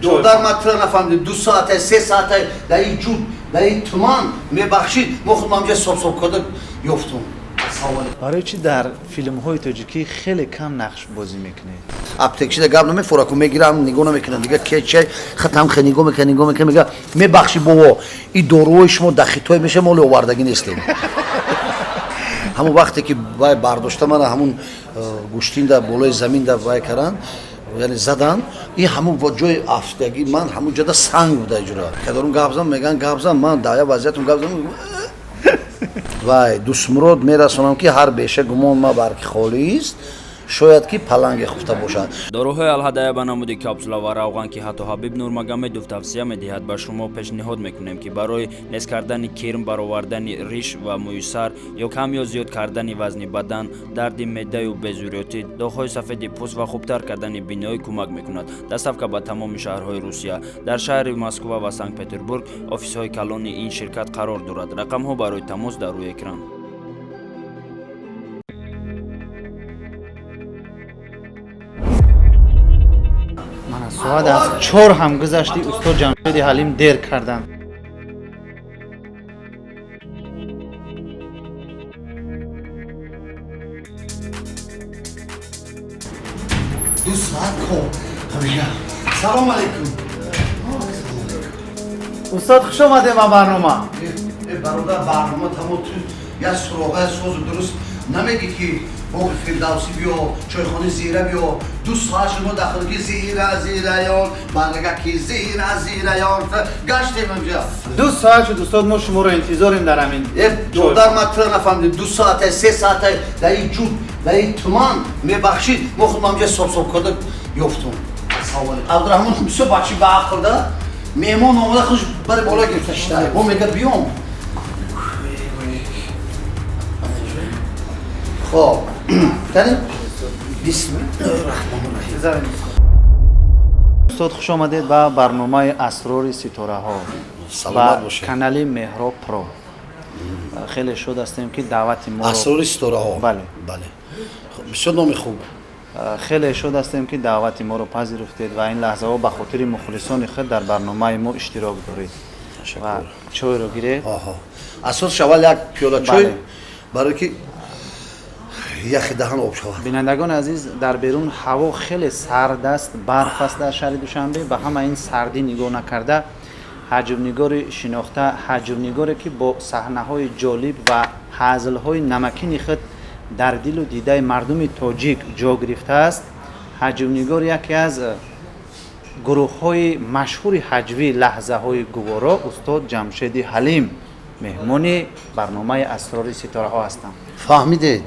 Додар, ман тура нафаҳмидем. 2 соата, 3 соата дар ин ҷуд, дар ин туман, мебахшид, мо худ ҳамҷа соб-соб карда ёфтум. Барои чӣ дар филмҳои тоҷикӣ хеле кам нақш бозӣ мекунед? Аптекчида гап намефораку, мегирам, нигоҳ намекунам, дига кечай хатам хе нигоҳ мекунам, нигоҳ мекунам, мега: «Мебахши, бобо, и доруҳои шумо дар хитой меша, моли овардагӣ нестем». Ҳамон вақте ки вай бардошта мана, ҳамун гӯштинда болои заминда вай каранд, яъне задан, и ҳамун ҷои афтагӣ ман ҳамун ҷода санг буда. Иҷора кадорум гап зан, меган гап зан, ман дар як вазъиятум гап зан. Вай дусмурод мерасонам, ки ҳар беша гумон мабар, ки холист, шояд ки паланге хуфта бошад. Доруҳои Алҳадая ба намуди капсула ва равған, ки ҳатто Ҳабиб Нурмагомедов тавсия медиҳад, ба шумо пешниҳод мекунем, ки барои нес кардани кирм, баровардани риш ва мӯи сар ё кам ё зиёд кардани вазни бадан, дарди меъдаю безурётӣ, доғҳои сафеди пӯст ва хубтар кардани биноӣ кӯмак мекунад. Доставка ба тамоми шаҳрҳои Русия. Дар шаҳри Москва ва Санкт Петербург офисҳои калони ин ширкат қарор дорад. Рақамҳо барои тамос дар рӯи экран. Мана, соат аз 4 ҳам гузашти, устод Ҷамшеди Ҳалим дер карданд. 2 соат кор ҳамига. Салом алейкум. Устод, хуш омадем ба барнома. Э, бародар, барнома тамом, ту як суроғаи созу дуруст намегӣ, ки боғи Фирдавсӣ биё, чойхонаи Зира биё. 2 соат шумо дахлги зира зираён баргаки зира зираён гаштем инҷа. 2 соат шуд, устод, мо шуморо интизорем дар ҳамин. Э, додар, ман тура нафаҳмидем. 2 соата, 3 соата дар ин ҷуд, дар ин туман, мебахшид, мо худ ҳамҷа соб-соб карда ёфтум. Абдураҳмон бисёр бачи баақл да, меҳмон омада, хуш бари боло гирифта шида бо мега биём. Хоб, кани, бисмиллоҳи. Устод, хуш омадед ба барномаи Асрори ситораҳо. Саломат ба бошед. Канали Меҳроб Про. Хеле шод ҳастем, ки даъвати моро Асрори ситораҳо. Бале. Бале. Хуб, бисёр номи хуб. Хеле шод ҳастем, ки даъвати моро пазируфтед ва ин лаҳзаҳо ба хотири мухлисони худ дар барномаи мо иштирок доред ва чойро гиред. Аҳо, асосш аввал як пиёла чой, Бале. барое ки яхи даҳан об шавад. Бинандагони азиз, дар берун ҳаво хеле сард аст, барф аст дар шаҳри Душанбе. Ба ҳама ин сардӣ нигоҳ накарда, ҳаҷвнигори шинохта, ҳаҷвнигоре, ки бо саҳнаҳои ҷолиб ва ҳазлҳои намакини худ дар дилу дидаи мардуми тоҷик ҷо гирифтааст, ҳаҷвнигор яке аз гурӯҳҳои машҳури ҳаҷвӣ Лаҳзаҳои гуворо, устод Ҷамшеди Ҳалим меҳмони барномаи Асрори ситораҳо ҳастанд. Фаҳмидед,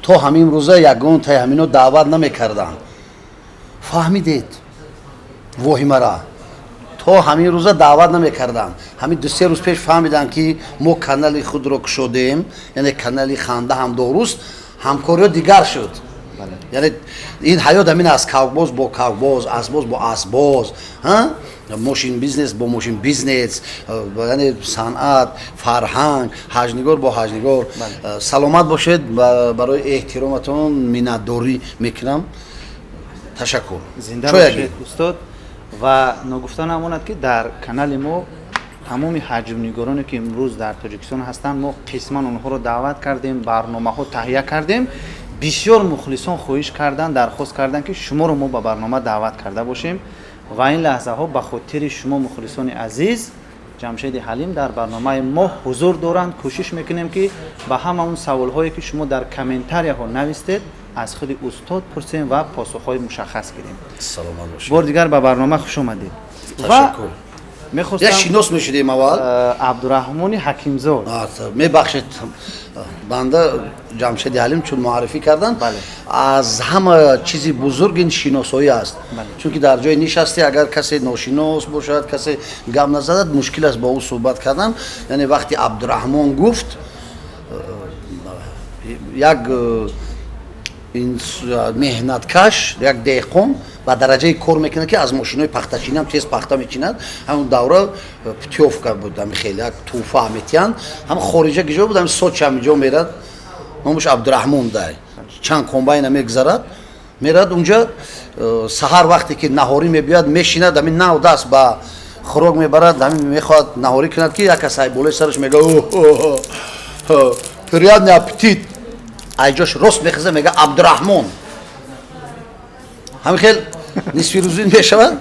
то ҳамин рӯза ягон таи ҳамино даъват намекарданд. Фаҳмидед, воҳимара то ҳамин рӯза даъват намекарданд. Ҳамин 2-се рӯз пеш фаҳмиданд, ки мо канали худро кушодем, яъне канали Ханда ҳам доруст, ҳамкориҳо дигар шуд. Яъне ин ҳаёт ҳамин аст: кавбоз бо кавбоз, асбоз бо асбоз, мошин бизнес бо мошин бизнес, яъне санъат, фарҳанг, ҳаҷнигор бо ҳаҷнигор. Саломат бошед, барои эҳтироматон миннатдорӣ мекунам, ташаккур. Зинда бошед, устод. Ва ногуфта намонад, ки дар канали мо тамоми ҳаҷвнигороне, ки имрӯз дар Тоҷикистон ҳастанд, мо қисман онҳоро даъват кардем, барномаҳо таҳия кардем. Бисёр мухлисон хоҳиш карданд, дархост карданд, ки шуморо мо ба барнома даъват карда бошем ва ин лаҳзаҳо ба хотири шумо, мухлисони азиз, Ҷамшеди Ҳалим дар барномаи мо ҳузур доранд. Кӯшиш мекунем, ки ба ҳама он саволҳое, ки шумо дар комментарияҳо навистед, аз худи устод пурсем ва посухҳои мушаххас гирем. Саломат бошед. Бори дигар ба барнома хуш омадед. Ташаккур. Мехостам як шинос мешудем аввал. Абдураҳмони Ҳакимзод. Мебахшед, банда Ҷамшеди Ҳалим, чун муаррифӣ карданд, аз ҳама чизи бузург ин шиносоӣ аст, чунки дар ҷое нишастӣ, агар касе ношинос бошад, касе гап назадад, мушкил аст бо ӯ суҳбат кардан. Яъне вақти Абдураҳмон гуфт, як меҳнаткаш, як деҳқон ба дараҷаи кор мекунад, ки аз мошинои пахтачинам тез пахта мечинад. Ҳамон давра путёвка буд, ҳами хеле як тӯҳфа метиҳанд. Ҳам хориҷа гиҷо буд, ҳами Сочи ҳами ҷо мерад, номаш Абдураҳмон дай, чанд комбайна мегузарад. Мерад унҷа, саҳар вақте ки наҳорӣ мебиёяд, мешинад, ҳамин нав даст ба хӯрок мебарад, ҳамин мехоҳад наҳорӣ кунад, ки як кас ай болои сараш мега: «Приятный аппетит». Ай ҷош рост мехеза, мега: «Абдураҳмон». Ҳамин хел нисфирӯзӣ мешавад.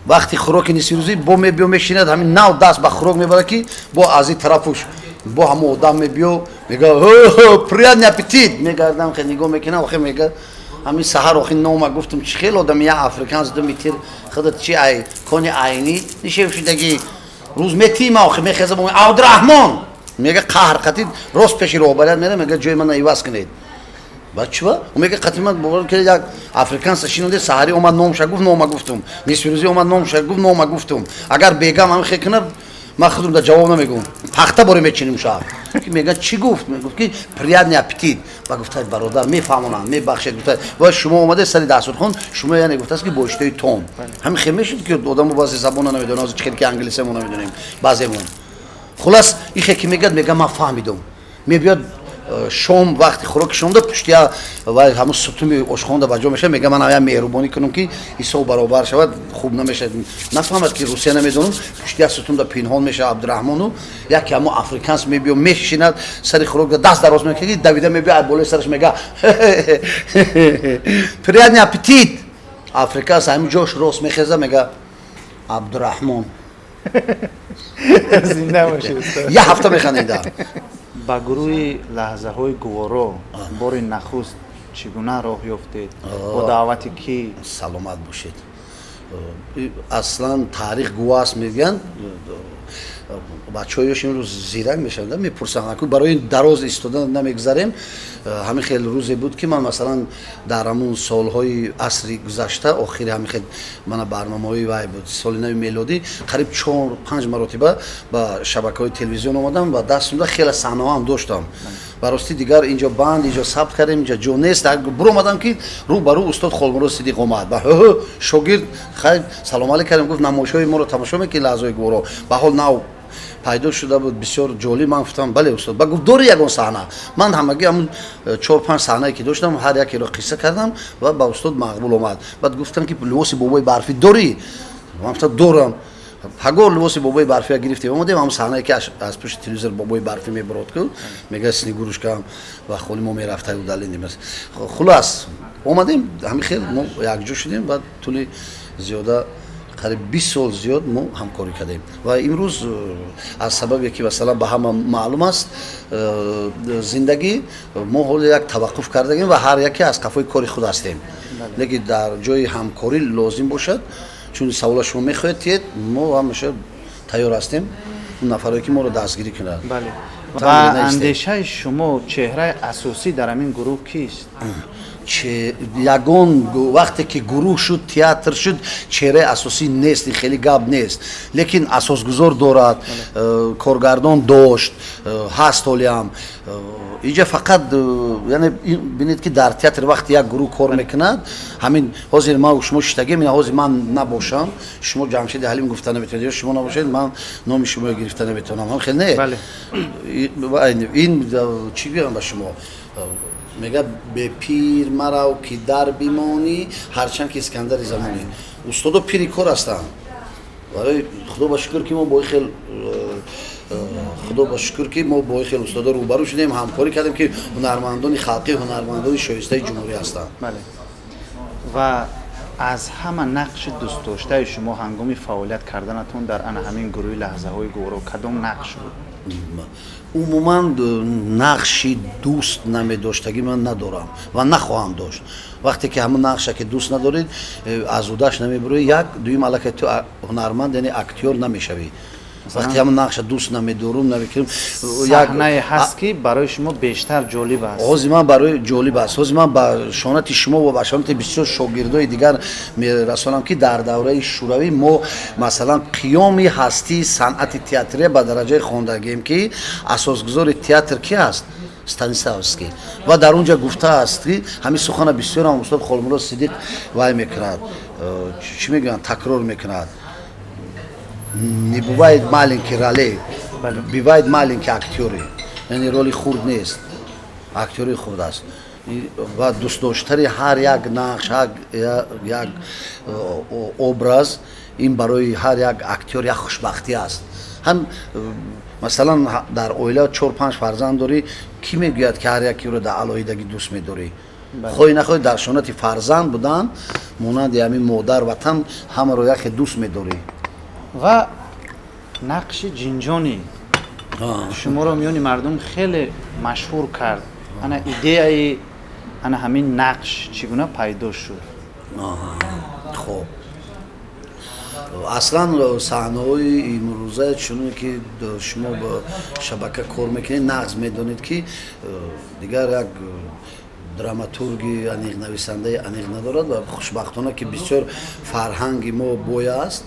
Вақти хӯроки нисфирӯзӣ бо мебиё, мешинад, ҳамин нав даст ба хӯрок мебарад, ки бо аз ин тарафуш бо ҳамон одам мебиё, мега: «Приятный аппетит». Мегардам, хел нигоҳ мекунам, охир мега: «Ҳамин саҳар охи нома гуфтум, чӣ хел одами, я африканс 2 метр, худат чи ай кони айнӣ нишев шудагӣ, рӯз метима». Охи мехеза, «Абдураҳмон» мега, қаҳр қатид, рост пеши роҳбарият мера, мега: «Ҷои мана иваз кунед». Баъд чива? Мега: «Қатӣ ман бовар кунед, як африканса шинонде, саҳарӣ омад, номша гуфт, нома гуфтум, нисфирӯзӣ омад, номша гуфт, нома гуфтум. Агар бегам ҳамин хел кунад, ман худум да ҷавоб намегӯм, пахта боре мечиним шаҳр». Мега: «Чӣ гуфт?» Мегуфт, ки «Приятный аппетит». Ба гуфта: «Бародар, мефаҳмонам, мебахшед». Гуфта: «Ва шумо омаде сари дастурхон, шумо яъне гуфтааст, ки бо иштиҳои том». Ҳамин хел мешуд, ки одамо баъзе забона намедонад, ҳозир чӣ хел ки англисамо намедонем баъземон. Хулас, ихе ки мегӯяд, мега: «Ман фаҳмидум». Мебиёд, шом, вақти хӯроки шомда, пушти ва ҳамун сутуми ошхонада ба ҷо мешавад, мега: «Ман я меҳрубонӣ кунам, ки ҳисоб баробар шавад, хуб намешавад, нафаҳмад, ки русия намедонам». Пушти я сутунда пинҳон мешавад Абдураҳмону, яке ҳамун африканс мебиё, мешинад сари хӯрок, даст дароз мекунад, давида мебиё, болои сараш мега: «Приятный аппетит». Африканс ҳамин ҷош рост мехеза, мега: «Абдураҳмон». Зинда бошед. Як ҳафта механдида. Ба гурӯҳи «Лаҳзаҳои гуворо» бори нахуст чӣ гуна роҳ ёфтед, бо даъвати кӣ? Саломат бошед. Аслан таърих гувоҳ аст, мегӯянд. Бачаҳоёш имрӯз зирак мешаванд, мепурсанд, барои дароз истода намегузарем. Ҳамин хел рӯзе буд, ки ман, масалан, дар ҳамун солҳои асри гузашта, охири ҳамин хел мана барномаҳои вай буд, соли нави мелодӣ, қариб чор панҷ маротиба ба шабакаҳои телевизион омадам ва дастумда хеле саҳнаҳо ҳам доштам. Ба ростӣ, дигар инҷо банд, инҷо сабт кардем, инҷо ҷо нест. Буромадам, ки рӯ ба рӯ устод Холмурод Сидиқ омад. Ба шогирд хайр, салом алейк кардем. Гуфт: «Намоишҳои моро тамошо мекунӣ, Лаҳзаҳои гуворо?» Ба ҳол нав пайдо шуда буд, бисёр ҷолиб. Ман гуфтам: «Бале, устод». Ба гуфт: «Дори ягон саҳна?» Ман ҳамагӣ ҳамун чор панҷ саҳнае ки доштам, ҳар якеро қисса кардам ва ба устод мақбул омад. Баъд гуфтам, ки либоси бобои барфӣ дорӣ? Ман гуфтам: «Дорам». Пагоҳ либоси бобои барфия гирифтем, омадем. Ҳамун саҳнае ки аз пушти телевизор бобои барфӣ мебурод ку, мега: «Снегурочка», ва холи мо мерафта удалили. Хулас, омадем, ҳамин хел мо якҷо шудем ва тӯли зиёда қариб 20 сол зиёд мо ҳамкорӣ кардем. Ва имрӯз аз сабабе ки, масалан, ба ҳама маълум аст зиндагӣ, мо ҳоло як таваққуф кардагем ва ҳар яке аз қафои кори худ ҳастем, лекин дар ҷои ҳамкорӣ лозим бошад, чун савола шумо мехоҳед тиед, мо ҳамеша тайёр ҳастем, он нафарое ки моро дастгирӣ кунад. Бале, ба андешаи шумо, чеҳраи асосӣ дар ҳамин гурӯҳ кист? Ягон вақте ки гурӯҳ шуд, театр шуд, чеҳраи асосӣ нест, хеле гап нест, лекин асосгузор дорад, коргардон дошт, ҳаст ҳолиам э, инҷа. Фақат яъне бинед, ки дар театр вақте як гурӯҳ кор мекунад, ҳамин ҳозир ма шумо шиштагем, ина ҳозир ман набошам, шумо Ҷамшеди Ҳалим гуфта наметавонед, ё шумо набошед, ман номи шуморо гирифта наметавонам. Ҳам хел не? Ин чӣ гӯям ба шумо, мега: «Бепир марав, ки дар бимонӣ, ҳарчанд ки Искандари замонӣ». Устодо пири кор ҳастанд. Барои худо ба шукр, ки мо бо хел, худо ба шукр, ки мо бо хел устодо рӯбарӯ шудем, ҳамкорӣ кардем, ки ҳунармандони халқӣ, ҳунармандони шоистаи ҷумҳурӣ ҳастанд. Бале, ва аз ҳама нақши дӯстдоштаи шумо ҳангоми фаъолият карданатон дар ана ҳамин гурӯҳи «Лаҳзаҳои гуворо» кадом нақш буд? Умуман нақши дӯст намедоштагӣ ман надорам ва нахоҳам дошт. Вақте ки ҳамун нақша ки дӯст надоред, аз удаш намебурӣ, як дуюм, аллакай ту ҳунарманд, яъне актёр намешавӣ, вақте ҳамун нақша дӯст намедорум, намекунам. Саҳнае ҳаст, ки барои шумо бештар ҷолиб аст? Ҳозир ман барои ҷолиб аст, ҳозир ман ба шонати шумо ва ба шонати бисёр шогирдои дигар мерасонам, ки дар давраи шӯравӣ мо, масалан, қиёми ҳастии санъати театрия ба дараҷаи хондагием, ки асосгузори театр ки аст? Станиславский. Ва дар он ҷа гуфтааст, ки ҳамин сухана бисёрам устод Холмурод Сидиқ вай мекунад, чӣ мегӯянд, такрор мекунад: «Не бывает маленький ролей, бывает маленькие актёры». Яъне роли хурд нест, актёри хурд аст. Ва дӯст доштани ҳар як нақш, ҳар як образ, ин барои ҳар як актёр як хушбахтӣ аст. Ҳам масалан, дар оила чор панҷ фарзанд дорӣ, кӣ мегӯяд, ки ҳар якеро дар алоҳидагӣ дӯст медорӣ? Хоҳӣ нахоҳӣ, дар шонати фарзанд будан монанди ҳамин модар ватан ҳамаро яхе дӯст медорӣ. Ва нақши ҷинҷонӣ шуморо миёни мардум хеле машҳур кард. Ана идеяи ана ҳамин нақш чӣ гуна пайдо шуд? Хоб, аслан саҳнаҳои имрӯза, чуноне ки шумо ба шабака кор мекунед, нағз медонед, ки дигар як драматурги аниқ, нависандаи аниқ надорад. Ва хушбахтона, ки бисёр фарҳанги мо бой аст,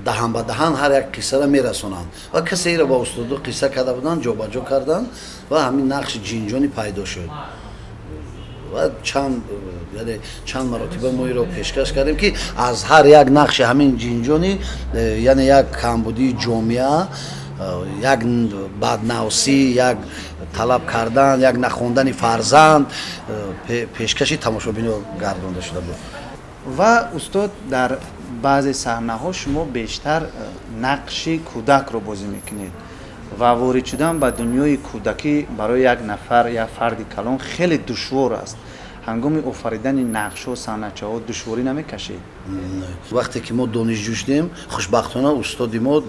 даҳан ба даҳан ҳар як қиссаро мерасонанд. Ва касе иро ба устодо қисса карда буданд, ҷобаҷо карданд ва ҳамин нақши ҷинҷонӣ пайдо шуд. Ва чанд, яъне чанд маротиба мо иро пешкаш кардем, ки аз ҳар як нақши ҳамин ҷинҷонӣ, яъне як камбудии ҷомеа, як баднавсӣ, як талаб кардан, як нахондани фарзанд пешкаши тамошобино гардонда шуда буд. Ва устод, дар баъзе саҳнаҳо шумо бештар нақши кӯдакро бозӣ мекунед ва ворид шудан ба дунёи кӯдакӣ барои як нафар, як фарди калон хеле душвор аст. Ҳангоми офаридани нақшҳо, саҳначаҳо душворӣ намекашед? Вақте ки мо донишҷӯ шудем, хушбахтона устоди мо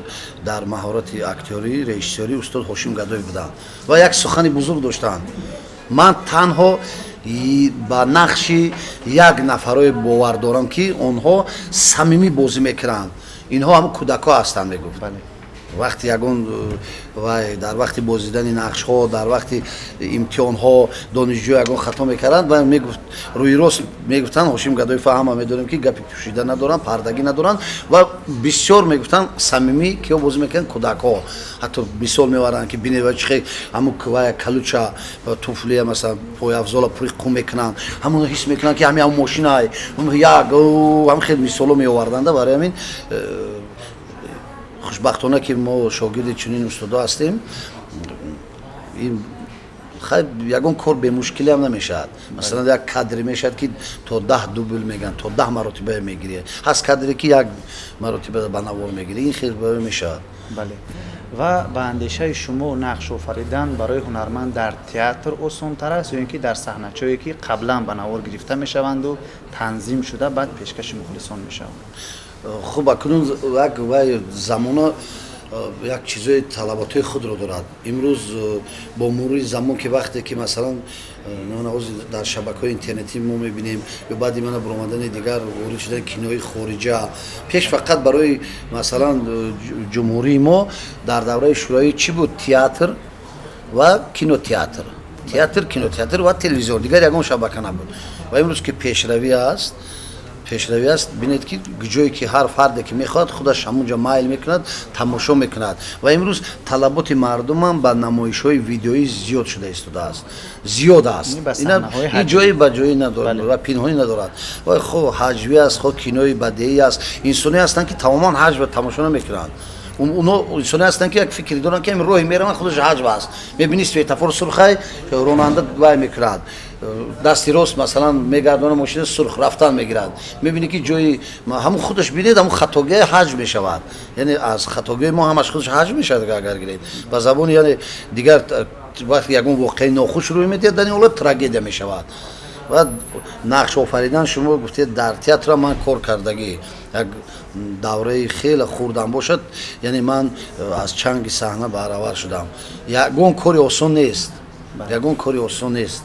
дар маҳорати актёрӣ, режиссёрӣ устод Ҳошим Гадоев буданд ва як сухани бузург доштанд: «Ман танҳо ба нақши як нафарое бовар дорам, ки онҳо самимӣ бозӣ мекунанд, инҳо ҳам кӯдакҳо ҳастанд», мегуфт. Вақти ягон вай, дар вақти бозидани нақшҳо, дар вақти имтиҳонҳо донишҷӯ ягон хато мекарданд ва мегуфт, рӯи рост мегуфтанд. Ҳошим Гадоев, ҳама медонем, ки гапи пӯшида надоранд, пардагӣ надоранд ва бисёр мегуфтанд: самимӣ киё бозӣ мекунанд? Кӯдакҳо. Ҳатто мисол меваранд, ки бинед, ва чихе ҳамун вая калуча, туфлия, масалан, пойафзола пури қум мекунанд, ҳамон ҳис мекунанд, ки ҳами ҳамун мошинай як ҳам хел мисоло меоварданда. Барои ҳамин хушбахтона, ки мо шогирди чунин устодо ҳастем. Ин хай, ягон кор бемушкилиам намешавад. Масалан, як кадре мешавад, ки то 10 дубл мегӯянд, то 10 маротиба мегирӣ. Ҳаст кадре, ки як маротиба ба навор мегирӣ. Ин хел мешавад. Бале, ва ба андешаи шумо, нақш офаридан барои ҳунарманд дар театр осонтар аст ё ин ки дар саҳначое, ки қаблан ба навор гирифта мешаванду танзим шуда, баъд пешкаши мухлисон мешаванд? Хуб, акнун як вай замона як чизои талаботҳои худро дорад. Имрӯз бо мурури замон, ки вақте ки масалан дар шабакаҳои интернетӣ мо мебинем ё баъди мана баромадани дигар, ворид шудани кинои хориҷа, пеш фақат барои масалан ҷумҳурии мо дар давраи шӯравӣ чӣ буд? Театр ва кинотеатр, театр, кинотеатр ва телевизион, дигар ягон шабака набуд. Ва имрӯз ки пешравӣ аст, пешравӣ аст, бинед, ки ҷое ки ҳар фарде ки мехоҳад, худаш ҳамунҷо майл мекунад, тамошо мекунад. Ва имрӯз талаботи мардумам ба намоишҳои видеоӣ зиёд шуда истодааст, зиёд аст. Ин ҷое ба ҷоӣ надорад ва пинҳонӣ надорад. Ва хо ҳаҷвӣ аст, хо кинои бадеӣ аст. Инсоне ҳастанд, ки тамоман ҳаҷва тамошо намекунанд. Уно инсоне ҳастанд, ки як фикре доранд, ки роҳе мераванд, худаш ҳаҷв аст. Мебинӣ, светофор сурхай, ронанда вай мекунад, дасти рост масалан мегардона, мошина сурх рафтан мегирад. Мебинӣ, ки ҷои ҳамун худаш, бинед, ҳамун хатогии ҳаҷв мешавад. Яъне аз хатогии мо ҳамаш худаш ҳаҷв мешавад. Агар гиред ба забони, яъне дигар, вақте ягон воқеаи нохуш рӯй медиҳад, дар ин ҳолат трагедия мешавад. Ва нақш офаридан, шумо гуфтед, дар театра ман кор кардагӣ як давраи хеле хурдам бошад, яъне ман аз чанги саҳна баҳравар шудам. Ягон кори осон нест, ягон кори осон нест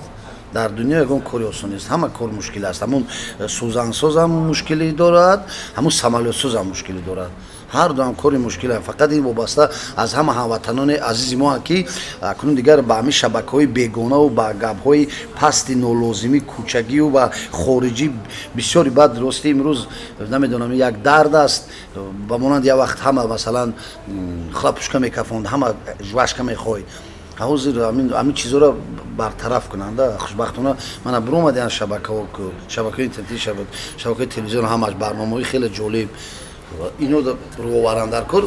дар дунё, ягон кори осон нест, ҳама кор мушкил аст. Ҳамун сӯзансозам мушкилӣ дорад, ҳамун самолётсозам мушкилӣ дорад, ҳар дуам кори мушкил. Фақат ин вобаста аз ҳама ҳамватанони азизи мо, ки акнун дигар ба ҳамин шабакаҳои бегонаву ба гапҳои пасти нолозимӣ, кӯчагию ба хориҷӣ бисёри бад. Рости, имрӯз намедонам, як дард аст. Ба монанд як вақт ҳама масалан хлопушка мекафонд, ҳама жвачка мехоҳед. Ҳозир ҳамин чизҳоро бартараф кунанда. Хушбахтона, мана биромадиан шабакаҳо, шабакаҳои интернетӣ, шабакаҳои телевизион, ҳамаш барномаҳои хеле ҷолиб. Ино рӯоваранд дар кор,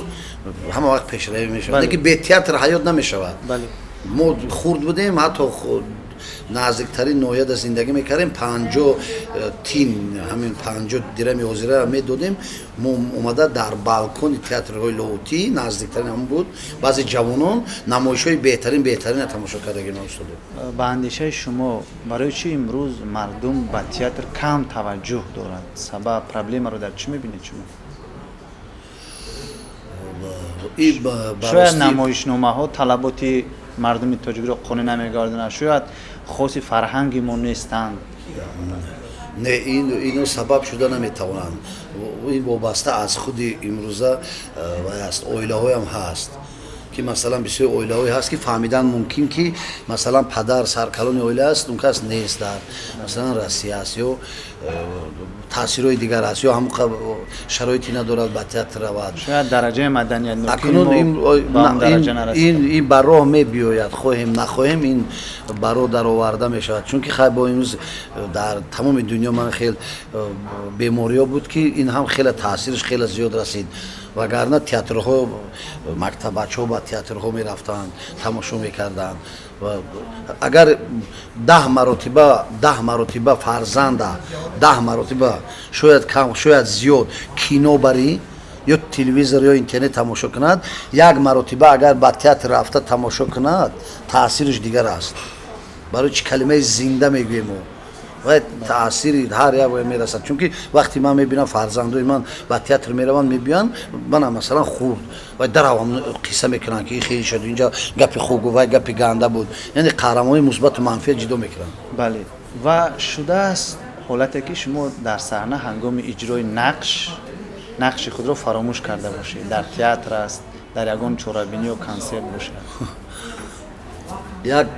ҳама вақт пешравӣ мешавад. Лекин бе театр ҳаёт намешавад. Мо хурд будем, ҳатто Наздиктарин ноҳияда зиндагӣ мекардем, 50 тин, ҳамин 50 дирами ҳозира медодем. Мо омада дар балкони театрҳои Лоҳутӣ, наздиктарин ҳам буд, баъзе ҷавонон намоишҳои беҳтарин беҳтарина тамошо кардагим, устодо. Ба андешаи шумо, барои чӣ имрӯз мардум ба театр кам таваҷҷӯҳ дорад? Сабаб, проблемаро дар чӣ мебинед шумо? Шояд намоишномаҳо талаботи мардуми тоҷикро қонеъ намегардонад, шояд хоси фарҳанги мо нестанд. Не, ино сабаб шуда наметавонанд. Ин вобаста аз худи имрӯза вай аст, оилаҳоям ҳаст, ки масалан бисёр оилаҳое ҳаст, ки фаҳмидан мумкин, ки масалан падар саркалони оила аст, он кас нест, дар масалан Россия аст ё таъсирҳои дигар аст, ё ҳамон шароите надорад ба театр равад. Шояд дараҷаи маданиятнокии Акнун мо ба он дараҷа нарасида. Ин ба роҳ мебиёяд, хоҳем нахоҳем, ин ба роҳ дароварда мешавад, чунки хай бо имрӯз дар тамоми дунё ман хел бемориҳо буд, ки ин ҳам хеле таъсираш хеле зиёд расид, вагарна театрҳо, мактаббачаҳо ба театрҳо мерафтанд, тамошо мекарданд. Ва агар 10 маротиба, 10 маротиба фарзанда, 10 маротиба, шояд кам, шояд зиёд, кино барӣ ё телевизор ё интернет тамошо кунад, як маротиба агар ба театр рафта тамошо кунад, таъсираш дигар аст. Барои чӣ калимаи зинда мегӯем мо? Ва таъсири ҳар як вай мерасад, чунки вақте ман мебинам, фарзандои ман ба театр мераванд, мебиёнд, манам масалан хурд вай даравам, қисса мекунанд, ки хел шуд, инҷа гапи хуб гуфт, вай гапи ганда буд, яъне қаҳрамони мусбату манфия ҷудо мекунанд. Бале, ва шудааст ҳолате, ки шумо дар саҳна ҳангоми иҷрои нақш нақши худро фаромӯш карда бошед? Дар театр аст, дар ягон чорабинӣ ё консерт бошад. Як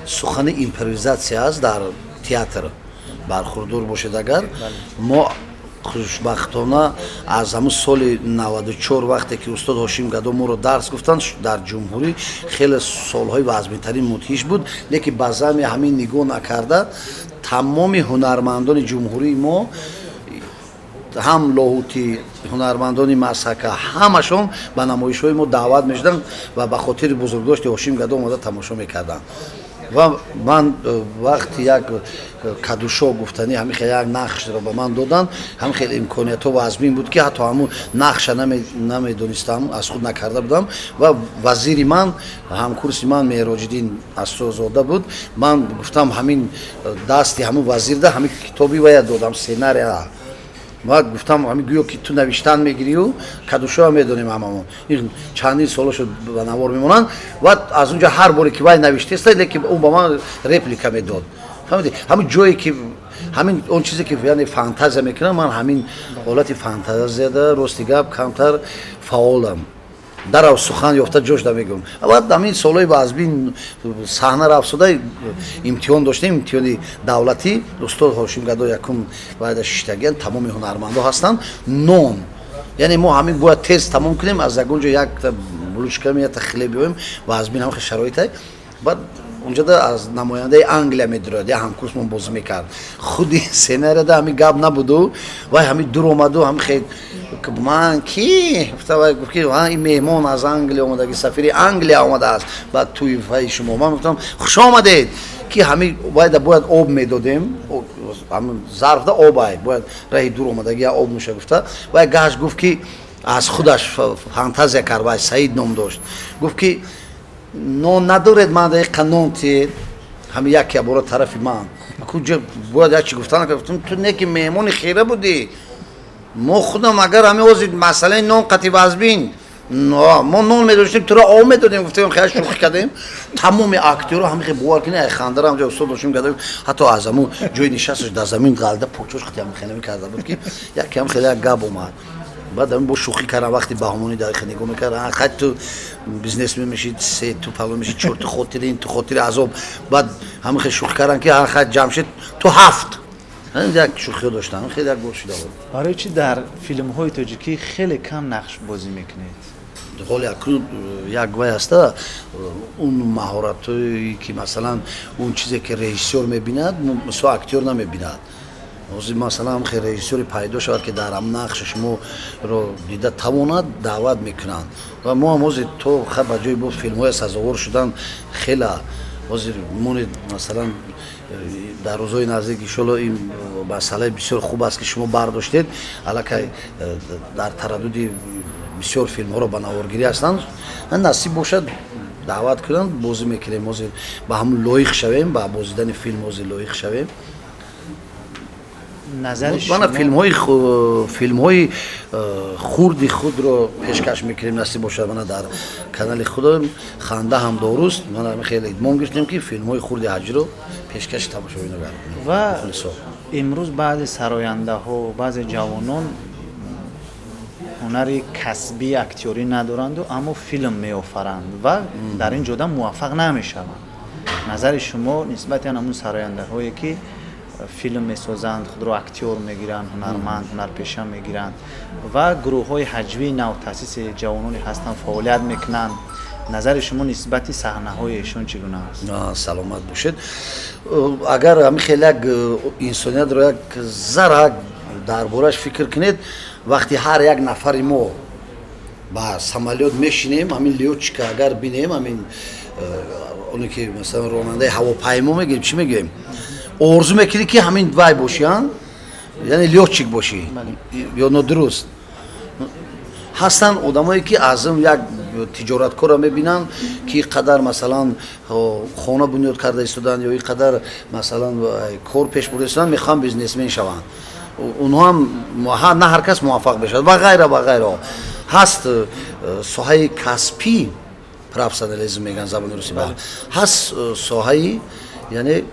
сухани импровизатсия аст дар театр, бархурдор бошед агар. Мо хушбахтона аз ҳамун соли 94, вақте ки устод Ҳошим Гадо моро дарс гуфтанд, дар ҷумҳурӣ хеле солҳои вазминтарин мудҳиш буд, лекин ба зами ҳамин нигоҳ накарда, тамоми ҳунармандони ҷумҳурии мо, ҳам Лоҳутӣ, ҳунармандони Масҳака, ҳамашон ба намоишҳои мо даъват мешуданд ва ба хотири бузургдошти Ҳошим Гадо омода тамошо мекарданд. Ва ман вақти як кадушо гуфтанӣ, ҳамин хел як нақшро ба ман доданд, ҳамин хел имкониятҳо вазмин буд, ки ҳатто ҳамун нақша намедонистам, аз худ накарда будам. Ва вазири ман, ҳамкурси ман Меҳроҷиддин Асрозода буд. Ман гуфтам, ҳамин дасти ҳамун вазирда ҳамин китоби вая додам, сценария. Ва гуфтам, ҳамин гӯё ки ту навиштан мегирию кадушоа медонем ҳамамон, ин чандин соло шуд ба навор мемонанд. Ва аз он ҷо ҳар боре ки вай навиштеста, лекин ӯ ба ман реплика медод. Фаҳмидӣ, ҳамин ҷое ки ҳамин он чизе ки яъне фантазия мекунам, ман ҳамин ҳолати фантазияда, рости гап, камтар фаъолам, дарав сухан ёфта ҷош да мегӯм. Баъд ҳамин солҳои вазбин саҳна рафсуда, имтиҳон доштем, имтиҳони давлатӣ. Устод Ҳошим Гадо якум вайда шиштагиян, тамоми ҳунармандо ҳастанд. Нон, яъне мо ҳамин бояд тез тамом кунем, аз ягон ҷо якта булочка, якта хлеб биёем. Вазбин ҳам шароите. Баъд унҷода аз намояндаи Англия медирояд, як ҳамкурсмон бозӣ мекард. Худи сценарияда ҳамин гап набуду вай ҳамин дур омаду, ҳамин хел ман ки гуфта, вай гуфт, ки ин меҳмон аз Англия омадаги, сафири Англия омадааст ба тӯйфаи шумо. Ман гуфтам, хуш омадед, ки ҳамин вайда бояд об медодем, ҳамин зарфда об ай, бояд раҳи дур омадаги об нӯша гуфта. Вай гашт, гуфт, ки аз худаш фантазия кард. Вай Саид ном дошт. Гуфт, ки нон надоред, ман дақиқа нон тиед. Ҳамин як ябора тарафи ман куҷо бояд як чи гуфтан. Гуфтам, ту не ки меҳмони хира будӣ, мо худам агар ҳамин ҳозир масъалаи нон қати вазбин, мо нон медоштем, туро об медодем. Гуфтем, хеле шӯхӣ кардем. Тамоми актёро ҳамин хел, бовар кунед, ай хандара ҳамҷо устод доштем гада, ҳатто аз ҳамун ҷои нишасташ дар замин ғалда почош қати ҳамин хеле карда буд, ки якам хеле як гап омад. Баъд ҳамин бо шӯхӣ кардам. Вақти баҳмонӣ дақиқа нигоҳ мекард, хай ту бизнесмен мешӣ, се ту палон мешӣ, чор ту хотири ин, ту хотири азоб. Баъд ҳамин хел шӯхӣ кардам, ки хай Ҷамшед, ту ҳафт. Як шӯхиҳо доштам, хеле як бор шуда буд. Барои чӣ дар филмҳои тоҷикӣ хеле кам нақш бозӣ мекунед? Ҳоли акнун як вай ҳаста, он маҳоратҳое ки масалан он чизе ки режиссёр мебинад, мисол актёр намебинад. Ҳозир масалан хел режиссёре пайдо шавад, ки дар ҳам нақши шуморо дида тавонад, даъват мекунанд. Ва мо ҳам ҳозир то ба ҷои бо филмҳои сазовор шудан хела Ҳозир монед, масалан, дар рӯзҳои наздик, иншолло. Ин масъалаи бисёр хуб аст, ки шумо бардоштед. Аллакай дар тараддуди бисёр филмҳоро ба наворгирӣ ҳастанд. Насиб бошад, даъват кунанд, бозӣ мекунем. Ҳозир ба ҳамун лоиқ шавем, ба бозидани филм ҳозир лоиқ шавем. Мана, филмҳои хурди худро пешкаш мекунем, насиб бошад. Мана, дар канали худам «Ханда ҳам доруст». Мана, хеле идмон гирифтем, ки филмҳои хурди ҳаҷиро пешкаши тамошобино гардонем. Ва имрӯз баъзе сарояндаҳо, баъзе ҷавонон ҳунари касбии актёрӣ надоранду, аммо филм меофаранд ва дар ин ҷода муваффақ намешаванд. Назари шумо нисбати ҳамун сарояндаҳое, ки филм месозанд, худро актёр мегиранд, ҳунарманд, ҳунарпеша мегиранд, ва гурӯҳҳои ҳаҷвии навтаъсиси ҷавононе ҳастанд, фаъолият мекунанд, назари шумо нисбати саҳнаҳои эшон чӣ гуна аст? Саломат бошед. Агар ҳамин хел як инсониятро як зарра дар бораш фикр кунед, вақти ҳар як нафари мо ба самолёт мешинем, ҳамин лётчика агар бинем, ҳамин оне ки, масалан, ронандаи ҳавопаймо мегӯем, чӣ мегӯем, орзу мекунӣ, ки ҳамин вай бошӣ, яъне лётчик бошӣ ё нодуруст? Ҳастанд одамое, ки аз як тиҷораткорро мебинанд, ки ин қадар, масалан, хона бунёд карда истоданд ё ин қадар, масалан, кор пеш бурда истоданд, мехоҳанд бизнесмен шаванд. Онҳоам на ҳар кас муваффақ мешавад ва ғайра ва ғайра. Ҳаст соҳаи касбӣ, профессионализм мегӯянд забони русӣ, ҳаст соҳаи, яъне,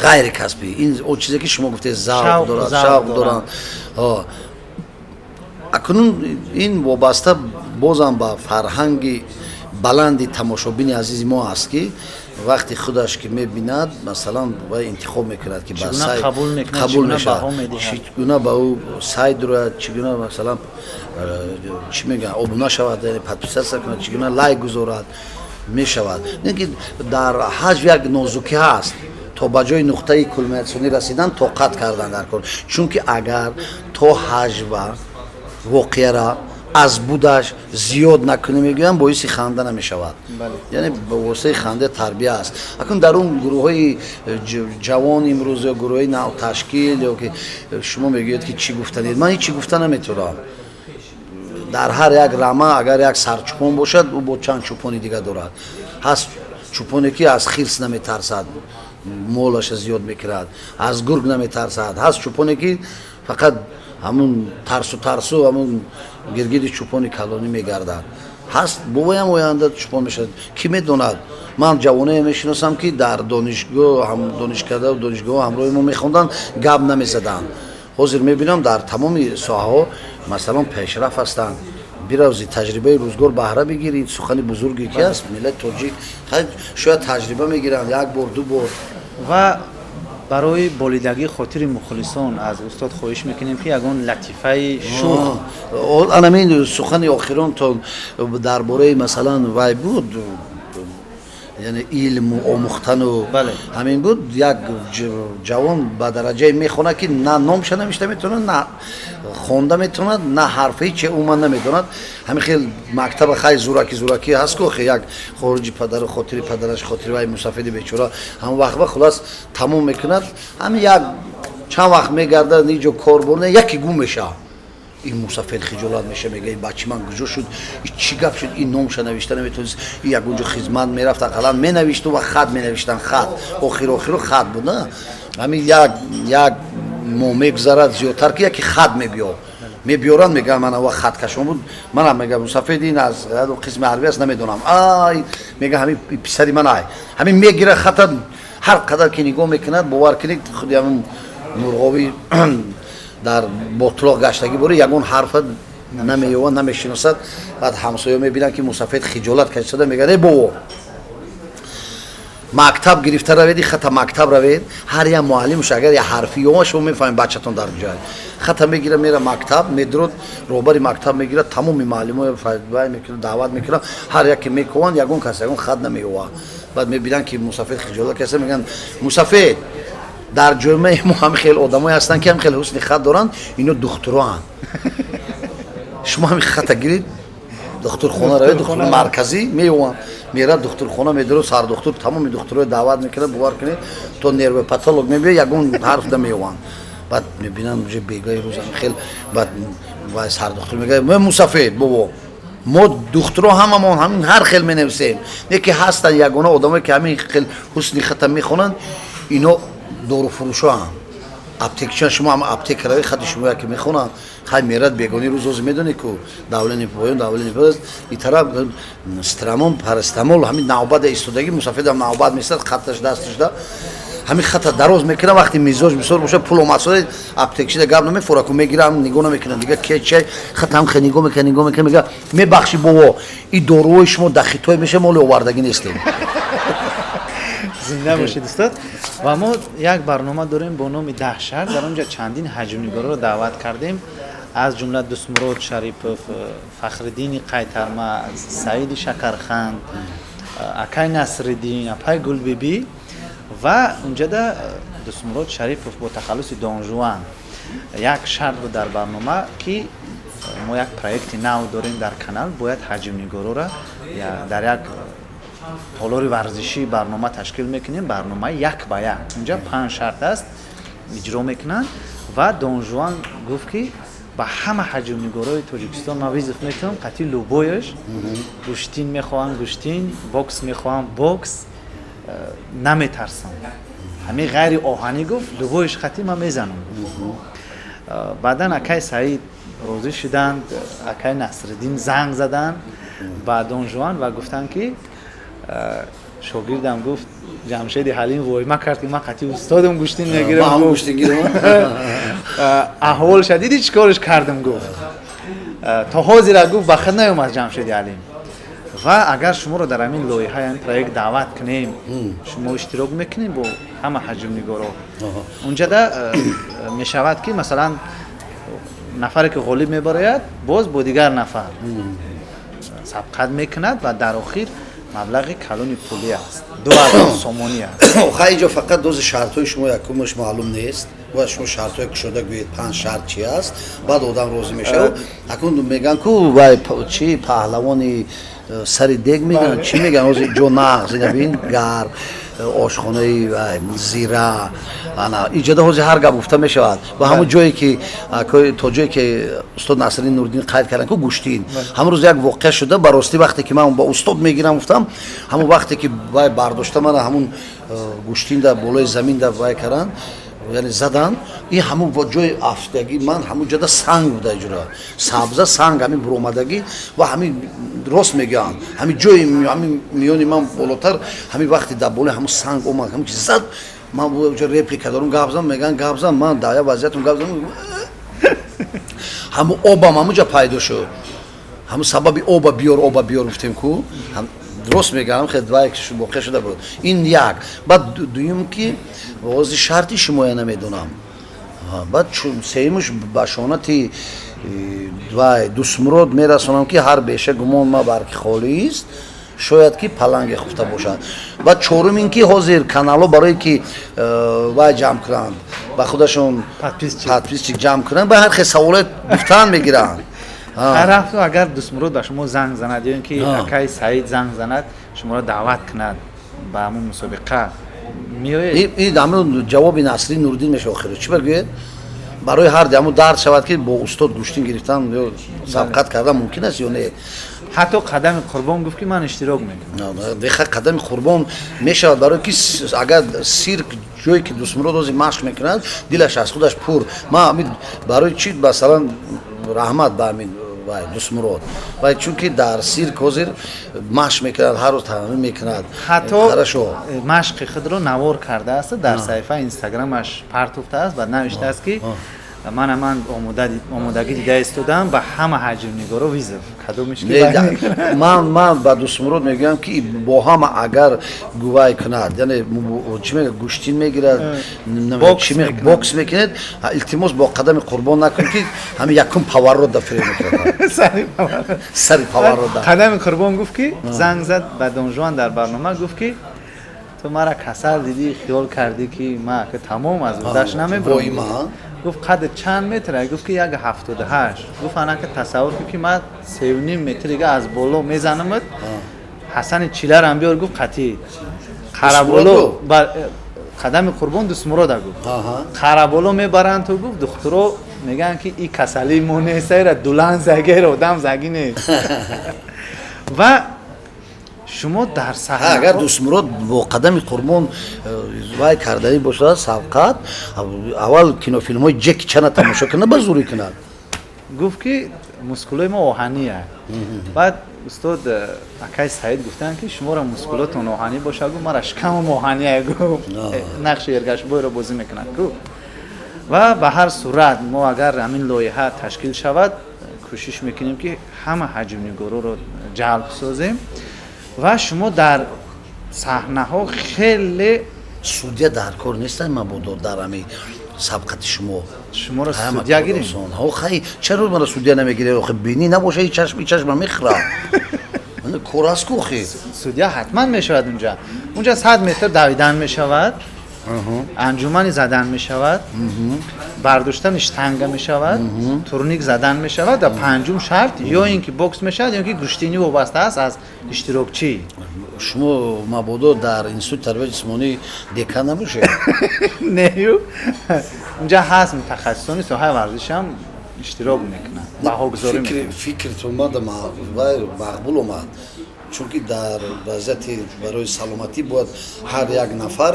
ғайри касбӣ. Ин он чизе, ки шумо гуфтед, завқ дорад, шавқ доранд. Акнун ин вобаста бозам ба фарҳанги баланди тамошобини азизи мо аст, ки вақти худаш ки мебинад, масалан, вай интихоб мекунад, ки ба сайт қабул мешавад, чӣ гуна ба ӯ сайт дурояд, чӣ гуна, масалан, чӣ мегӯянд, обуна шавад, яъне подписаться кунад, чӣ гуна лайк гузорад мешавад. Не ки дар ҳаҷв як нозукӣ ҳаст: то ба ҷои нуқтаи кулминатсионӣ расидан тоқат кардан дар кор, чунки агар то ҳаҷва воқеара аз будаш зиёд накунӣ, мегӯям, боиси ханда намешавад. Яъне ба воситаи ханда тарбия аст. Акун дар он гурӯҳҳои ҷавон имрӯз ё гурӯҳҳои навташкил, ё ки шумо мегӯед, ки чӣ гуфтанед, ман ҳеҷ чӣ гуфта наметавонам. Дар ҳар як рама агар як сарчупон бошад, ӯ бо чанд чӯпони дига дорад. Ҳаст чӯпоне, ки аз хирс наметарсад, молаша зиёд мекунад, аз гург наметарсад. Ҳаст чӯпоне, ки фақат ҳамун тарсу тарсу ҳамун гиргири чӯпони калонӣ мегардад. Ҳаст, бобоям оянда чӯпон мешавад, кӣ медонад. Ман ҷавоное мешиносам, ки дар донишгоҳ, донишкада, донишгоҳ ҳамроҳи мо мехонданд, гап намезаданд. Ҳозир мебинам, дар тамоми соҳаҳо, масалан, пешрафт ҳастанд. Биравзи таҷрибаи рӯзгор баҳра бигир. Ин сухани бузурге ки аст, миллати тоҷик шояд таҷриба мегиранд як бор, ду бор. Ва барои болидагии хотири мухлисон аз устод хоҳиш мекунем, ки ягон латифаи шӯх. Анамин сухани охирон то дар бораи, масалан, вай буд, яъне илму омӯхтану ҳамин буд. Як ҷавон ба дараҷае мехонад, ки на номша навишта метавонад, на хонда метавонад, на ҳарф, ҳече умуман намедонад. Ҳамин хел мактаба хай зураки зураки ҳаст ку, охи як хориҷи падару хотири падараш, хотири вай мусафиди бечора ҳамон вақт ба хулас тамом мекунад. Ҳамин як чанд вақт мегардад, иҷо кор бурда, яке гум мешавад. Ин мусафир хиҷолат меша, мега: «Ин бачи ман куҷо шуд? И чӣ гап шуд? Ин номша навишта наметавонист, и ягонҷо хизмат мерафт, ақаллан менавишту ва хат менавиштан, хат охир охиру хат буд». На, ҳамин як моҳ мегузарад, зиёдтар, ки яке хат мебиёр мебиёранд, мегӯянд: «Мана, ва хаткашон буд». Манам мегӯям: «Мусафид, ин аз қисми ҳарбӣ аст, намедонам». Ай, мега, ҳамин писари ман ай. Ҳамин мегира хата, ҳар қадар ки нигоҳ мекунад, бовар кунед, худи ҳамин мурғови дар ботлоқ гаштагӣ бори, ягон ҳарфа намеёвад, намешиносад. Баъд ҳамсоя мебинанд, ки мусафид хиҷолат кашида, мегӯяд: «Э бобо, мактаб гирифта равед, хата мактаб равед, ҳар як муаллимш агар як ҳарфи ёва, шумо мефаҳмед бачатон дар ҷой». Хата мегира, мера мактаб, медурод, роҳбари мактаб мегирад, тамоми муаллимои вай мекунад, даъват мекунад, ҳар яке мекованд, ягон кас ягон хат намеёвад. Баъд мебинанд, ки мусафид хиҷолат кашида, мегӯянд: «Мусафид, дар ҷомеаи мо ҳам хел одамое ҳастанд, ки ҳам хел ҳусни хат доранд, ино духтуроанд. Шумо ҳамин хата гиред». Духтурхона равед, духтур марказӣ меёванд, мерад духтурхона, медорад сардухтур, тамоми духтурҳои даъват мекунад, бовар кунед, то нервопатолог мебиёд, ягон ҳарф намеёванд. Баъд мебинам, уже бегаи рӯз хел, баъд вай сардухтур мегӯяд: мусафед бобо, мо духтуро ҳамамон ҳамин ҳар хел менависем, не ки ҳастанд ягона одамое ки ҳамин хел ҳусни хата мехонанд, ино доруфурӯшоам, аптекчиан. Шумо ҳама аптека равед, хати шумо яке мехонанд. Хай, мерад бегони рӯз, ҳозир медонед ку давление поён, давление поён, и тараф страмон, парастамол, ҳамин навбада истодагӣ, мусафедам навбат месад, хаташ дасташда, ҳамин хата дароз мекунам. Вақти мизоҷ бисёр боша, пул омад, сода аптекчида гап намефура ку, мегирам, нигоҳ намекунам, дига кечай хата ҳам хе нигоҳ мекунам, нигоҳ мекунам, мега: мебахши бобо, и доруҳои шумо дар хитой меша, моли овардагӣ нестем. Зинда бошед, устод. Ва мо як барнома дорем бо номи «Даҳ шарт». Дар он ҷо чандин ҳаҷмнигорро даъват кардем, аз ҷумла Дустмурод Шарипов, Фахриддини Қайтарма, Саиди Шакарханд, акай Насриддин, апай Гулбибӣ. Ва унҷада Дустмурод Шарипов бо тахаллуси Донжуан як шарт буд дар барнома, ки мо як проекти нав дорем дар канал, бояд ҳаҷмнигорора дар як толори варзишӣ барнома ташкил мекунем, барномаи як ба як. Унҷа панҷ шарт аст, иҷро мекунанд. Ва Донжуан гуфт, ки ба ҳама ҳаҷмнигорои Тоҷикистон ман вызов метавам, қатъи любой аш гӯштин мехоҳам гӯштин, бокс мехоҳам бокс, наметарсам, ҳамин ғайри оҳанӣ, гуфт, любой ш қатъи ман мезанам. Баъдан акай Саид розӣ шуданд, акай Насриддин занг заданд ба Донжуан ва гуфтанд, ки шогирдам, гуфт, Ҷамшеди Ҳалим войма кард, ки ман қатъи устодам гӯштин мегирам, аҳволша диди, чӣ корш кардам, гуфт, то ҳозира, гуфт, ба худ наёмад Ҷамшеди Ҳалим. Ва агар шуморо дар ҳамин лоиҳа, ҳамин проект даъват кунем, шумо иштирок мекунем бо ҳама ҳаҷмнигоро? Унҷада мешавад, ки масалан нафаре ки ғолиб мебарояд, боз бо дигар нафар сабқат мекунад ва дар охир маблағи калони пулӣ аст, 2000 сомонӣ аст. Хай, инҷо фақат дози шартҳои шумо якумаш маълум нест. Бояд шумо шартҳое кушода гӯед, панҷ шарт чи аст, баъд одам розӣ мешавад. Акун мегӯянд ку вай чи паҳлавони сари дег мегӯянд, чӣ мегӯянд, ҳозир ҷо нағз ина бин, гар ошхонаи зира, ана иҷода ҳозир ҳар гап гуфта мешавад. Ва ҳамон ҷое ки то ҷое ки устод Насриддин Нуриддин қайд карданд ку гӯштин, ҳамон рӯз як воқеа шуда. Ба ростӣ, вақте ки ман ба устод мегирам гуфтам, ҳамон вақте ки вай бардошта мана ҳамун гӯштин да болои замин да вай карданд, яъне задан, и ҳамун ҷои афтагӣ ман ҳамун ҷода санг буда, ҷура сабза санг, ҳамин буромадагӣ. Ва ҳамин рост мегӯянд, ҳамин ҷои ҳамин миёни ман болотар, ҳамин вақте дар болои ҳамун санг омад, ҳамин чи зад, ман ҷо реплика дорам, гап зан мегӯянд, гап зан, ман дар як вазъиятам гап зан, ҳамун обам ҳамун ҷа пайдо шуд, ҳамун сабаби оба биёр, оба биёр гуфтем ку. Рост мегӯям, хел вай воқеа шуда буд. Ин як. Баъд дуюм, ки ози шарти шумоя намедонам. Баъд сеюмш, ба шонати вай Дустмурод мерасонам, ки ҳар беша гумон ма бар ки холист, шояд ки паланге хуфта бошад. Баъд чорум ин ки ҳозир каналҳо барое ки вай ҷамъ кунанд, ба худашон подписчик ҷамъ кунанд, ба ҳар хел саволот гуфтан мегиранд. Ҳар ҳафта агар Дустмурод ба шумо занг занад ё ин ки акай Саид занг занад, шуморо даъват кунад ба ҳамун мусобиқа, меоед? Ин ҳамун ҷавоби Насри Нуриддин мешавад. Охиро чӣ бигӯед, барои ҳар ҳамун дард шавад, ки бо устод гӯштин гирифтан ё сабқат кардан мумкин аст ё не. Ҳатто Қадами Қурбон гуфт, ки ман иштирок мекунам. Деха, Қадами Қурбон мешавад, барои ки агар сирк ҷое ки Дустмурод ҳозир машқ мекунад, дилаш аз худаш пур. Ман барои чӣ, масалан, раҳмат ба ҳамин вай Дустмурод вай, чунки дар сирк ҳозир машқ мекунад, ҳар рӯз тамрин мекунад. Ҳатто машқи худро навор кардааст, дар саҳифаи Инстаграмаш партофтааст ва навиштааст, ки ман омодагӣ дида истодам, ба ҳама ҳаҷмнигоро вызов, кадомиш. Ман ба Дустмурод мегӯям, ки бо ҳама агар гувай кунад, яъне чӣ мега, гӯштин мегирад, бокс мекунад, илтимос, бо Қадами Қурбон накун, ки ҳамин якум поворот да фиреб мекунад, сари поворот да. Қадами Қурбон гуфт, ки занг зад ба Донжуан дар барнома, гуфт, ки Ту мара касал дидӣ, хиёл кардӣ, ки ма тамом аз удаш намебурам. Гуфт, қадд чанд метр? Гуфт, ки 1,78. Гуфт, анака тасаввур кун, ки ман 3,5 метр дига аз боло мезанамат. Ҳасани Чиларам биёр, гуфт, қатӣ қараболо Қадами Қурбон Дустмурода, гуфт, қараболо мебаранд ту. Гуфт, духтуро мегӯянд, ки и касалии мо нест, ира дулан загера одам заги нест. Ва шумо дар саҳна Агар Дустмурод бо Қадами Қурбон вай карданӣ бошад сабқат, аввал кинофилмҳои Ҷеки Чана тамошо кунад, ба зурӣ кунад. Гуфт, ки мускулои мо оҳания. Баъд устод акай Саид гуфтанд, ки шуморо мускулотон оҳанӣ боша, гуфт, мара шикамам оҳания. Гуфт, нақши Эргашбойро бозӣ мекунад, гуфт. Ва ба ҳар сурат, мо агар ҳамин лоиҳа ташкил шавад, кӯшиш мекунем, ки ҳама ҳаҷмнигороро ҷалб созем. Ва шумо дар саҳнаҳо хеле Судья дар кор нестан, мабодо дар ҳамин сабқати шумо. Шуморо судья гирем? Хай, чаро мара судья намегиред? Охи, бинӣ набоша, чашми чашма мехӯра, кор аст ку охи. Судья ҳатман мешавад. Унҷа 100 метр давидан мешавад, анҷумани задан мешавад, бардоштани штанга мешавад, турник задан мешавад ва панҷум шарт ё ин ки бокс мешавад, ё ин ки гӯштинӣ, вобаста аст аз иштирокчӣ. Шумо мабодо дар институти тарбияи ҷисмонӣ декан набошед? Нею, унҷа ҳаст, мутахассисони соҳаи варзишам иштирок мекунанд, баҳогузорӣ. Фикртон мада мақбул омад, чунки дар вазъияти барои саломатӣ бояд ҳар як нафар,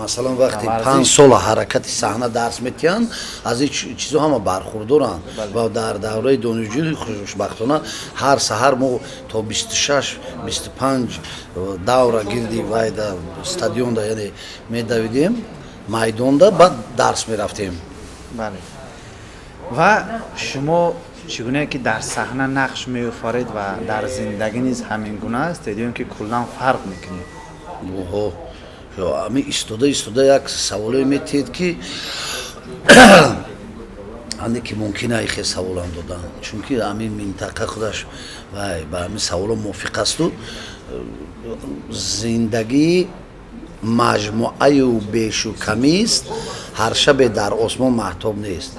масалан, вақте 5 сола ҳаракати саҳна дарс метиҳанд, аз ин чизо ҳама бархурдоранд. Ва дар давраи донишҷӯӣ, хушбахтона, ҳар саҳар мо то 26, 25 давра гирди вайда стадионда, яъне медавидем майдонда, баъд дарс мерафтем. Бале, ва шумо чӣ гуна ки дар саҳна нақш меофаред ва дар зиндагӣ низ ҳамин гуна аст ё ин ки куллан фарқ мекунед? Оҳо, ами истода истода як саволое метиҳед, ки ане ки мумкин айхе саволам додан, чунки ҳамин минтақа худаш вай ба ҳамин саволо мувофиқ асту. Зиндагӣ маҷмӯаю бешу камист, ҳар шабе дар осмон маҳтоб нест.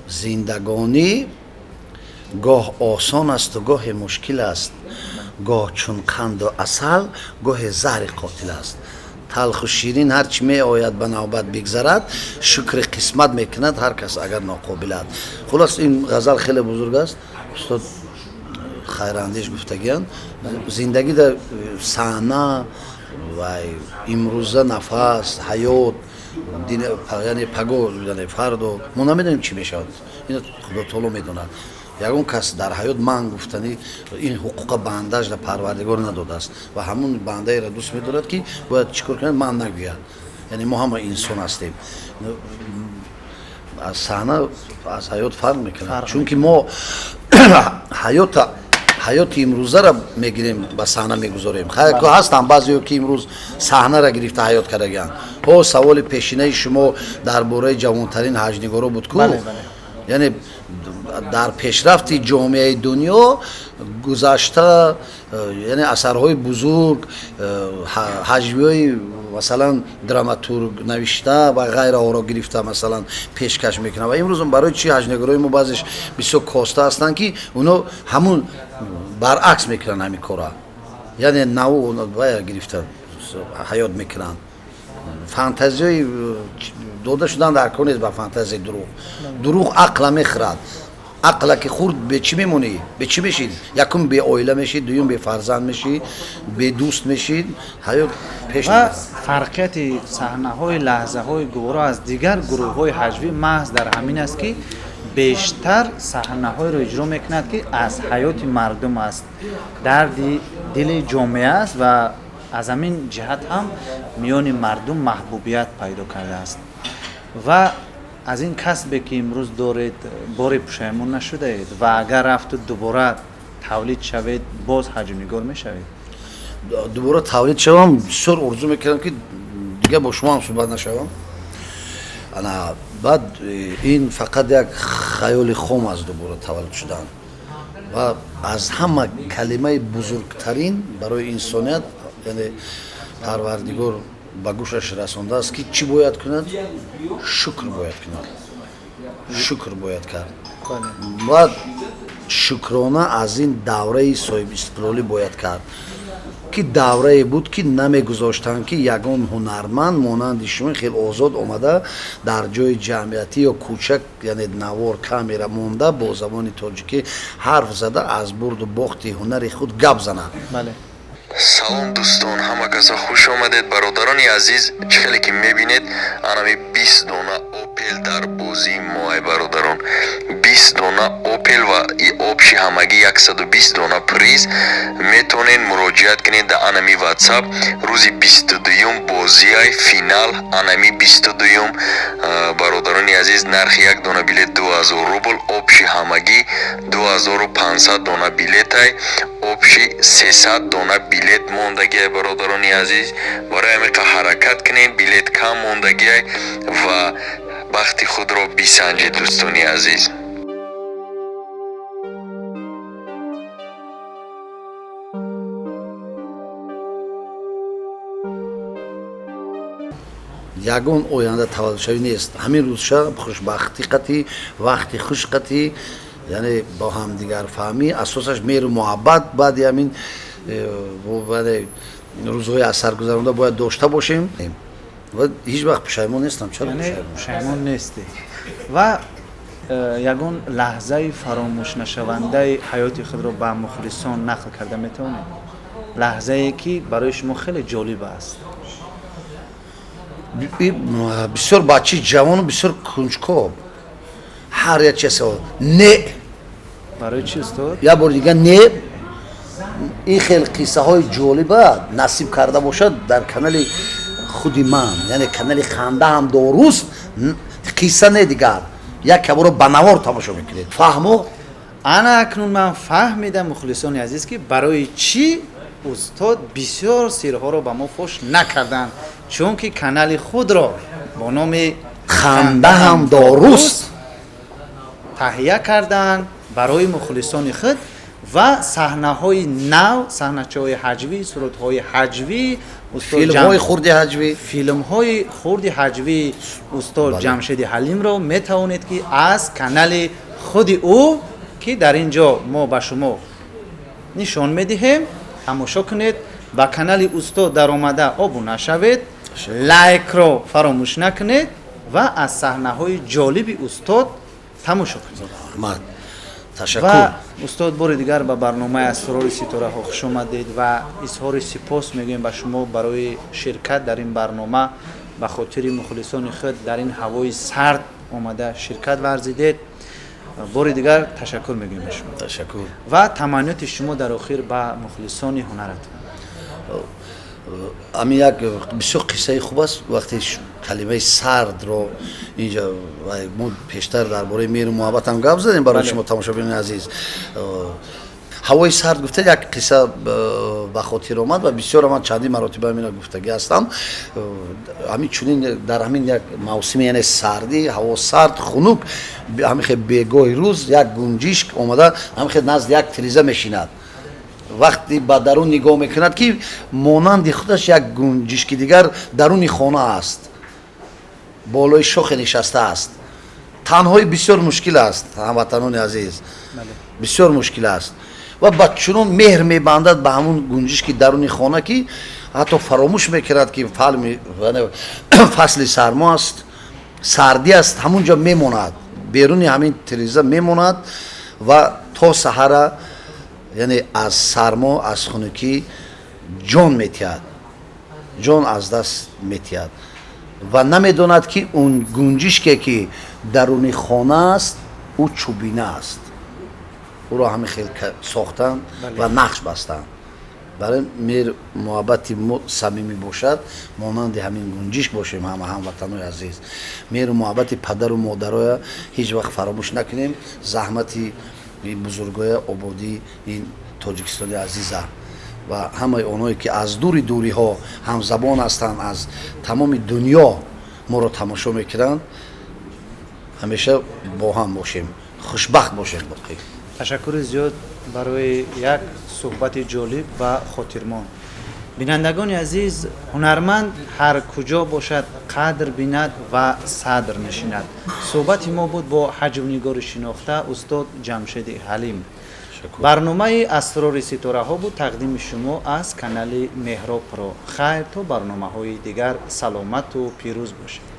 Зиндагонӣ гоҳ осон асту гоҳе мушкил аст, гоҳ чун қанду асал, гоҳе заҳри қотил аст. Талху ширин ҳар чӣ меояд, ба навбат бигзарад, шукри қисмат мекунад ҳар кас, агар ноқобилад. Хулос, ин ғазал хеле бузург аст, устод Хайрандеш гуфтагиянд. Зиндагӣ дар саҳна вай имрӯза нафас, ҳаёт, яъне паго, яъне фардо мо намедонем, чӣ мешавад, ин Худо таоло медонад. Ягон кас дар ҳаёт ман гуфтани ин ҳуқуқа бандааш да Парвардигор надодааст ва ҳамун бандаеро дӯст медорад, ки бояд чӣ кор кунад, ман нагӯяд. Яъне мо ҳама инсон ҳастем. Аз саҳна аз ҳаёт фарқ мекунад, чунки мо ҳаёта, ҳаёти имрӯзаро мегирем, ба саҳна мегузорем. Ҳастанд баъзеё, ки имрӯз саҳнара гирифта ҳаёт кардагианд. Ҳо, саволи пешинаи шумо дар бораи ҷавонтарин ҳаҷнигоро буд ку, яъне дар пешрафти ҷомеаи дунё гузашта, яъне асарҳои бузург, ҳаҷвиҳои, масалан, драматург навишта ва ғайраҳоро гирифта, масалан, пешкаш мекунад. Ва имрӯз барои чи ҳаҷнигорои мо баъзеш бисёр коста ҳастанд, ки оно ҳамун баръакс мекунанд ҳамин кора, яъне нав гирифта ҳаёт мекунанд. Фантазияи дода шудан дар кор нест ба фантазияи дурӯғ. Дурӯғ ақла мехӯрад. Ақла ки хурд, бе чӣ мемонӣ, бе чӣ мешӣ? Якум, беоила мешӣ, дуюм, бефарзанд мешӣ, бедӯст мешӣ, ҳаёт пеш. Ва фарқияти саҳнаҳои Лаҳзаҳои гуворо аз дигар гурӯҳҳои ҳаҷвӣ маҳз дар ҳамин аст, ки бештар саҳнаҳоеро иҷро мекунад, ки аз ҳаёти мардум аст, дарди дили ҷомеа аст ва аз ҳамин ҷиҳат ҳам миёни мардум маҳбубият пайдо кардааст. Ва аз ин касбе ки имрӯз доред, боре пушаймон нашудаед? Ва агар рафту дубора тавлид шавед, боз ҳаҷвнигор мешавед? Дубора тавлид шавам, бисёр орзу мекардам, ки дигар бо шумо ҳам суҳбат нашавам. Ана баъд ин фақат як хаёли хом аст, дубора таваллуд шудан. Ва аз ҳама калимаи бузургтарин барои инсоният, яъне Парвардигор. Ба гӯшаш расондааст, ки чӣ бояд кунад? Шукр бояд кунад, шукр бояд кард ва шукрона аз ин давраи соҳибистиқлолӣ бояд кард, ки даврае буд, ки намегузоштанд, ки ягон ҳунарманд монанди шумо хеле озод омада дар ҷои ҷамъиятӣ ё кӯчак, яъне навор, камера монда, бо забони тоҷикӣ ҳарф зада, аз бурду бохти ҳунари худ гап занад. Салом, дӯстон, ҳама каса хуш омадед, бародарони азиз. Чӣ хеле ки мебинед, анами 20 дона Опел дар бозии моай, бародарон, 20 дона Опел ва общий ҳамагӣ 120 дона приз. Метавонед муроҷиат кунед дар анами Ватсап. Рӯзи 22-юм бозиай финал, анами 22-юм, бародарони азиз. Нархи як дона билет 2000 рубл, общий ҳамагӣ 2500 дона билетай, общий 300 дона билет мондагиай, бародарони азиз. Барои ҳамиқа ҳаракат кунем, билет кам мондагиай ва бахти худро бисанҷед, дӯстони азиз. Ягон оянда таваллудшавӣ нест. Ҳамин рӯзша хушбахтӣ қатӣ, вақти хуш қатӣ, яъне бо ҳамдигарфаҳмӣ, асосаш меҳру муҳаббат, баъди ҳамин рӯзҳои аз сар гузаронда бояд дошта бошем ва ҳеҷ вақт пушаймон нестам. Чаро? Пушаймон нестӣ. Ва ягон лаҳзаи фаромӯшнашавандаи ҳаёти худро ба мухлисон нақл карда метавонед? Лаҳзае, ки барои шумо хеле ҷолиб аст. Бисёр бачаи ҷавону бисёр кунҷков, ҳар як чиз савол. Не. Барои чи, устод? Як бори дига не. Ин хел қиссаҳои ҷолиба насиб карда бошад, дар канали худи ман, яъне канали «Ханда ҳам доруст», қисса не, дигар як каборо ба навор тамошо мекунед. Фаҳмо? Ана акнун ман фаҳмидам, мухлисони азиз, ки барои чӣ устод бисёр сирҳоро ба мо фош накарданд, чунки канали худро бо номи «Ханда ҳам доруст» таҳия карданд барои мухлисони худ ва саҳнаҳои нав, саҳначаҳои ҳаҷвӣ, сурудҳои ҳаҷвӣ, филмҳои хурди ҳаҷвӣ. Филмҳои хурди ҳаҷвии устод Ҷамшеди Ҳалимро метавонед, ки аз канали худи ӯ, ки дар ин ҷо мо ба шумо нишон медиҳем, тамошо кунед. Ба канали устод даромада обуна шавед, лайкро фаромӯш накунед ва аз саҳнаҳои ҷолиби устод тамошо кунед. Раҳмат, ташаккур. Ва устод, бори дигар ба барномаи «Асрори ситораҳо» хуш омадед ва изҳори сипос мегӯем ба шумо барои ширкат дар ин барнома. Ба хотири мухлисони худ дар ин ҳавои сард омада ширкат варзидед. Бори дигар ташаккур мегӯем ба шумо. Ташаккур. Ва таманниёти шумо дар охир ба мухлисони ҳунаратон? Ҳамин як бисёр қиссаи хуб аст. Вақте калимаи сардро инҷа, мо пештар дар бораи меҳру муҳаббатам гап задем, барои шумо, тамошобинони азиз, ҳавои сард гуфта, як қисса ба хотир омад ва бисёр ман чандин маротиба ҳамина гуфтагӣ ҳастам. Ҳамин чунин дар ҳамин як мавсими, яъне сардӣ, ҳаво сард, хунук, ҳамин хел бегоҳи рӯз як гунҷишк омада ҳамин хел назди як тиреза мешинад. Вақте ба дарун нигоҳ мекунад, ки монанди худаш як гунҷишки дигар даруни хона аст, болои шохе нишаста аст. Танҳоӣ бисёр мушкил аст, ҳамватанони азиз, бисёр мушкил аст. Ва ба чунон меҳр мебандад ба ҳамун гунҷишки даруни хона, ки ҳатто фаромӯш мекунад, ки фасли сармо аст, сардӣ аст. Ҳамун ҷо мемонад, беруни ҳамин тиреза мемонад ва то саҳара, яъне аз сармо, аз хунукӣ ҷон метиҳад, ҷон аз даст метиҳад ва намедонад, ки он гунҷишке, ки даруни хона аст, ӯ чӯбина аст, ӯро ҳамин хел сохтанд ва нақш бастанд. Барои меҳр муҳаббати мо самимӣ бошад, монанди ҳамин гунҷишк бошем. Ҳама ҳамватанои азиз, меҳру муҳаббати падару модароя ҳеҷ вақт фаромӯш накунем, заҳмати бузургоя, ободии ин Тоҷикистони азиза ва ҳамаи онҳое, ки аз дури дуриҳо ҳамзабон ҳастанд, аз тамоми дунё моро тамошо мекунанд, ҳамеша бо ҳам бошем, хушбахт бошем боқӣ. Ташаккури зиёд барои як суҳбати ҷолиб ва хотирмон. Бинандагони азиз, ҳунарманд ҳар куҷо бошад, қадр бинад ва садр нишинад. Суҳбати мо буд бо ҳаҷвнигори шинохта устод Ҷамшеди Ҳалим. Барномаи Асрори ситораҳо буд, тақдими шумо аз канали Меҳроб Про. Хайр, то барномаҳои дигар саломату пирӯз бошед.